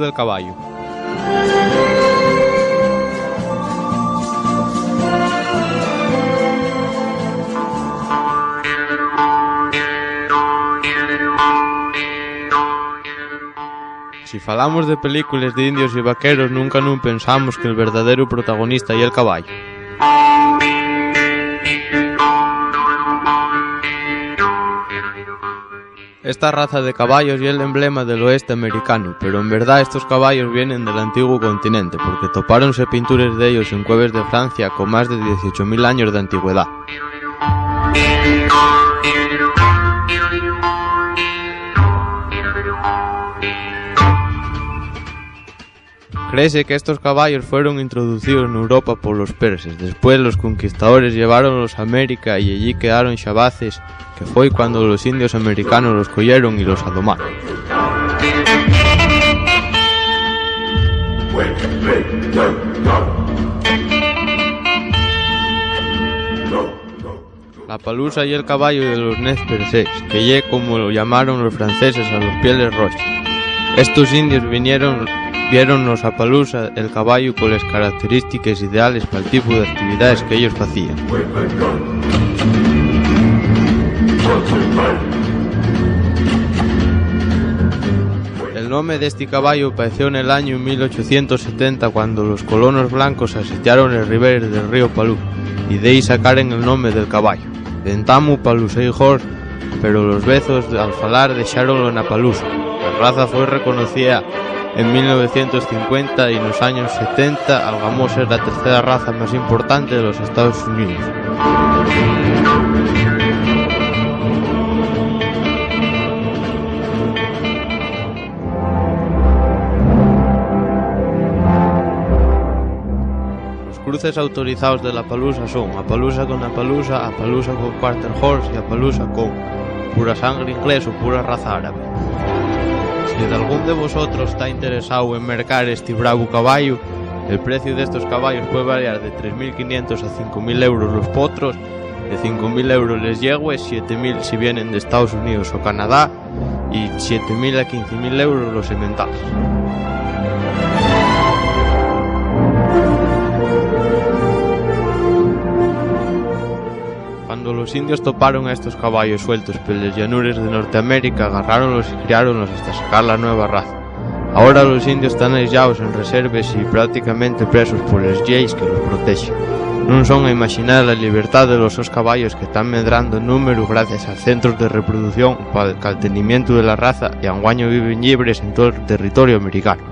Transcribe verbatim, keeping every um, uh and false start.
del caballu. Si falamos de películes d'indios y vaqueros, nunca nun pensamos que'l verdaderu protagonista ye'l caballu. Esta raza de caballos ye'l emblema del oeste americanu, pero en verdá estos caballos vienen del antiguu continente, porque topáronse pintures d'ellos en cueves de Francia con más de dieciocho mil años d'antigüedá. Créese qu'estos caballos fueron introducíos n'Europa polos perses. Después, los conquistadores lleváronlos a América y ellí quedaron xabaces, que foi cuando los indios americanos los coyeron y los adomaron. La palusa ye'l caballu de los Nez Percés, que ye como lo llamaron los franceses a los pieles roches. Estos indios vinieron, vieron los Appaloosa, el caballu, con les característiques ideales pal tipu d'actividaes qu'ellos facían. El nome d'esti caballu paeció nel añu mil ochocientos setenta, cuando los colonos blancos asitiaron les riberes del ríu Palú, y d'ehí sacaren el nome del caballu. D'entamu, Palusei Horse, pero los vezos, al falar, dexáronlo na palusa. La raza foi reconocía en mil novecientos cincuenta y nos años setenta algamó ser la tercera raza más importante de los Estaos Unidos. Los cruces autorizaos de la palusa son Appaloosa con Appaloosa, Appaloosa con Quarter Horse y Appaloosa con pura sangre inglés o pura raza árabe. Si dalgún de vosotros ta interesáu en mercar esti bravu caballu, el preciu d'estos caballos puede variar de tres mil quinientos a cinco mil euros los potros, de cinco mil euros les yegües, siete mil si vienen d'Estaos Unidos o Canadá, y siete mil a quince mil euros los sementales. Cuando los indios toparon a estos caballos sueltos peles llanures de Norteamérica, agarráronlos y criáronlos hasta sacar la nueva raza. Ahora los indios tán aislaos en reserves y prácticamente presos poles lleis que los protexen. Nun son a imaxinar la llibertá de los sos caballos, que tán medrando en númberu gracias a centros de reproducción pal caltenimientu de la raza, y anguaño viven llibres en tol territoriu americanu.